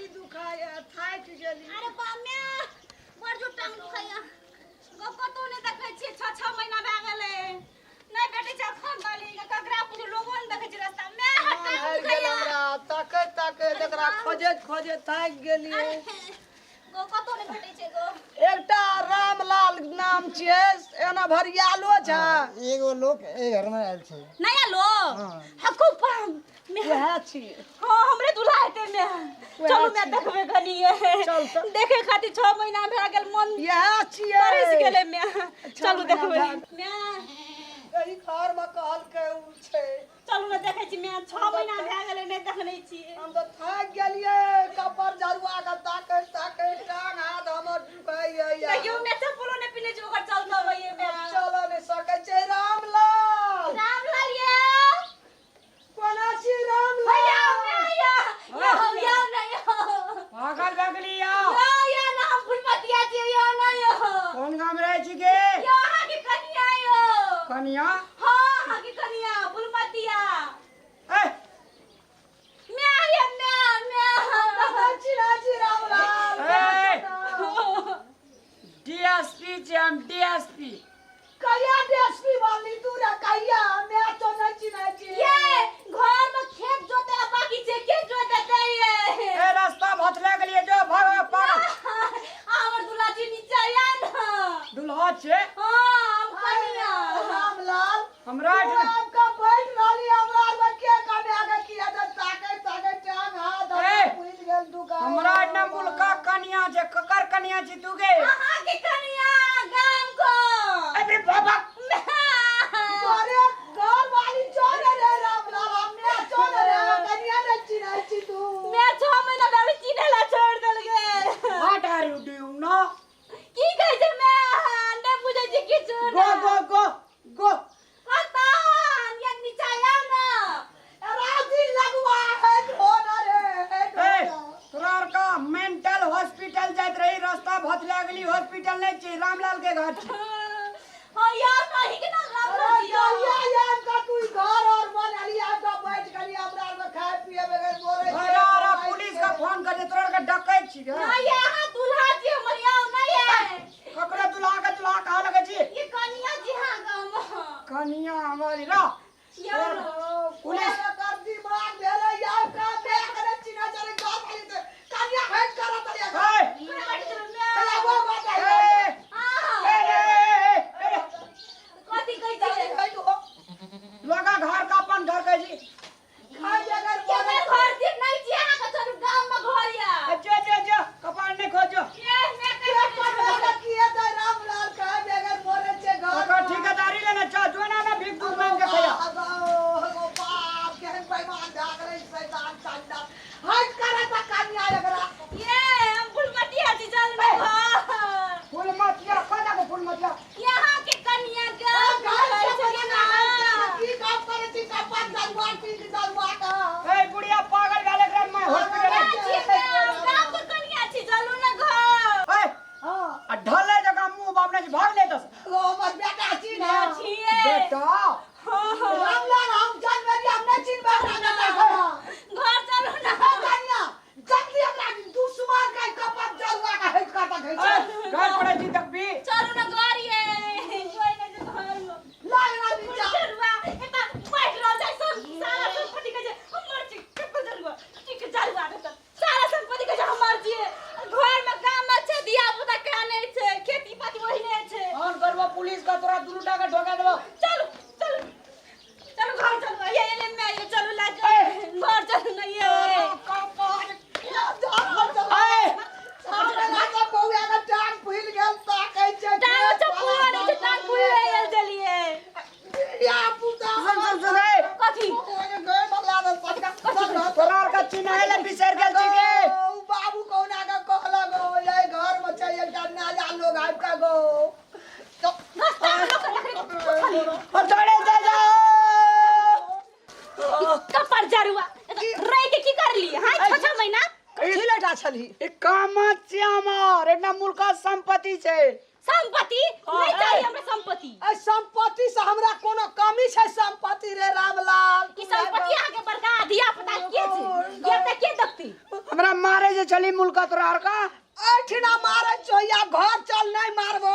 कपारी दुखाय थाकि गेली। अरे बाम्या, बड़ जो टांग दुखाइया। गो कतौ नहि देखै छियै, 6-6 महीना भए गेलै, नहि भेटै छै अखन बाली ककरा कुछ लोगो नहि देखै छै रास्ता मे। मन हारि गेल हमरा, ताकैत ताकैत एकरा खोजैत खोजैत थाकि गेलियै। गो कतौ नहि भेटै छै गो। एकटा रामलाल नाम छियै, एना भरियालो छै। एगो लोक एहि घरमे आयल छै। नया लोग हको पाम वएह छियै। हाँ, हमरे दूल्हा हेतै मे। चलू मे, देखबै कनी। चल तऽ। देखे खातिर 6 महीना भए गेल, मन इएह छियै। तरस गेलै मे। चलू देखबै मे। एहि घर मे कहलकै उ छै। चलू ने, देखै छी मे, 6 महीना भए गेलै, नहि देखने छियै। हम तऽ थाकि गेलियै कपर झरुआ के ताकैत ताकैत, टांग हाथ हमर दुखाइया। देखियौ मे, चप्पलो नहि पिन्है छै ओकर चलते होइए मे। चलऽ नहि सकै छै। रामलाल, रामलाल ये। कोना छी रामलाल? भैया मे, या यो यो न यो। पागल भए गेली यौ? यो यो न, हम फुलमतिया छियै यो न यो। कोन गाम रहै छी गे? यो अहाँके कनिया यो। कनिया? हाँ, अहाँके कनिया फुलमतिया। ए। म्या ये, म्या म्या। कतऽ छी राजी रामलाल? ए, डीएसपी छी हम, डीएसपी। कहिया डीएसपी बनली तू रे? कहिया? मैं तो नहीं चिन्है छी। ये घर में खेत जोते ला बाकी छै, के जोते ये? ए, रास्ता भतला गेलियै जो, भाग पागल। हमर दूल्हा जी नीचा या न। दुल्हा छै? हाँ, हम कनिया। रामलाल, हमरा तू एहिठाम आबि बैठ रहली हमरा आर के कने आगे किया जे ताकै ताकै टांग हाथ ए, हमर फुलि गेल दुखाय। हमरा एहिठाम मुलका कनिया छै। ककर कनिया छी तू गे? अहाँ के कनिया गाम को। अरे बाबा। तोरे घर वाली चल रे रामलाल, हमने चल रे, कनिया नहीं चिन्है छी तू। मैं 6 महीना पहले चिन्है ला छोड़ देल गेल। What are you doing no? की कहै छै मैं नहि बुझै छी किछु। गो गो गो गो। कतऽ या नीचा या न। राजी लगवा है ढोना रे है। ए, ढोना। तोरा आर का मेंटल हॉस्पिटल जाइत रही, रास्ता भतला गेली। हॉस्पिटल नहि छी, रामलाल के घर छी। हाँ, या नहीं के ना अरे रामलाल जी। कहिया यार का तू घर और बन अली आके बैठ गली हमरा आर के खाए पिए बगैर बोले छै। अरे अरे, पुलिस का फोन कर दे, तोरा आर के डकै छी गे। नहीं ये अहाँ दूल्हा जी हमर याओ नहीं है। ककरो दुल्हा के दुल्हा कहा लगे छी? ये कनिया जी हाँ गाँव। कनिया हमारी रा। या पुलिस कर दिमाग भेलै यार का देख रे चिन्ह चले घर वाली से कनिया हेट करत है। ए, ए वो बात ए, है। ए, ए, ए, ए, कथी कहै छियै? हेट हो। लगा घर का अपन घर कहै छी। खाए बगैर केकर बोले। घर छी? नहीं छी अहाँके, चलू गाँव में घर या। ए, जो जो जो, कपार नहि खोजो। ये मैं के कहै कनिया किए त रामलाल खाए बगैर बोले छै घर। ओकर ठेकेदारी लेने छ, जो ना ना भीख दूध मांग के खैया। बाप, केहन बेईमान भए गेलै शैतान चंडा, हट करे त कनिया एकरा। ये हम फुलमतिया छी, चल ना घर। फूल मतिया कदा के फूल मतिया? यहाँ के कनिया गाँव घर घर से छै बना ना। की काम करे छी कपार जरुआ की जरुआ का? ए बुढ़िया, पागल भेल एकरा मैं हॉस्पिटल। क्या छी गाँव के कनिया छी, चलू ना घर। ए। हां। आ ढले जगह मुंह बाप ने भाग ले दस। ओ हमर बेटा छी ना। छियै। बेटा। हाँ। रामलाल, हम जानबे, हम नहीं चिन्हबे अपना बेटा के। घर चलू ना। कनिया जल्दी, हमरा दुश्मन के कपार जरुआ का हट काटा गई। ए, घर पड़े छी तक भी। चलू ना घर, ये कोई नहीं छै घर में। लाग ना नीचा। जरुआ एता बैठ रहल छै, सब सारा संपत्ति के जे हमर छी। चप्पल जरुआ ठीक जरुआ के तऽ सारा संपत्ति के जे हमर छी। घर में काम में छै, धिया पुता के नहि छै, खेती पाती ओहिने छै। फोन करबो पुलिस का, तोरा दुनू टा के ढोका देबो। चलू चलू चलू, घर चलू। ये ले मैं ये चलू ला घर चलू ना ये। कपार ए। हमरा बौआ के टांग फूलि गेल ताकै छै। टांग चप्पल नहि छै, टांग फूलि गेल चलिए। या पुता। सुन सुन सुन, ए। कथी? गए बला रे सटका। तोरा आर का चिन्है ले बिसरि गेल छी गे। ओ बाबू कौना के कहलक गो, ये घर में छै एकटा नया लोग आबि के गो। रास्ता में लोक लकड़ी और दौड़े जा जाओ। कपर जरुआ रह के की करली हां 6-6 महीना? कथी लेटा छलही? ई कामत छै हमर, एकटा मुल्का संपत्ति छै। संपत्ति नहीं चाहिए हमरा संपत्ति। ए, संपत्ति से हमरा कोनो कमी छै? संपत्ति रे रामलाल। ई संपत्ति अहाँ के बड़का धिया पुता के छै, ये त के देखती? हमरा मारे। जे छली मुल्का तोरा आर का एहिठिना मारै छौ या घर चल नहि मारबो।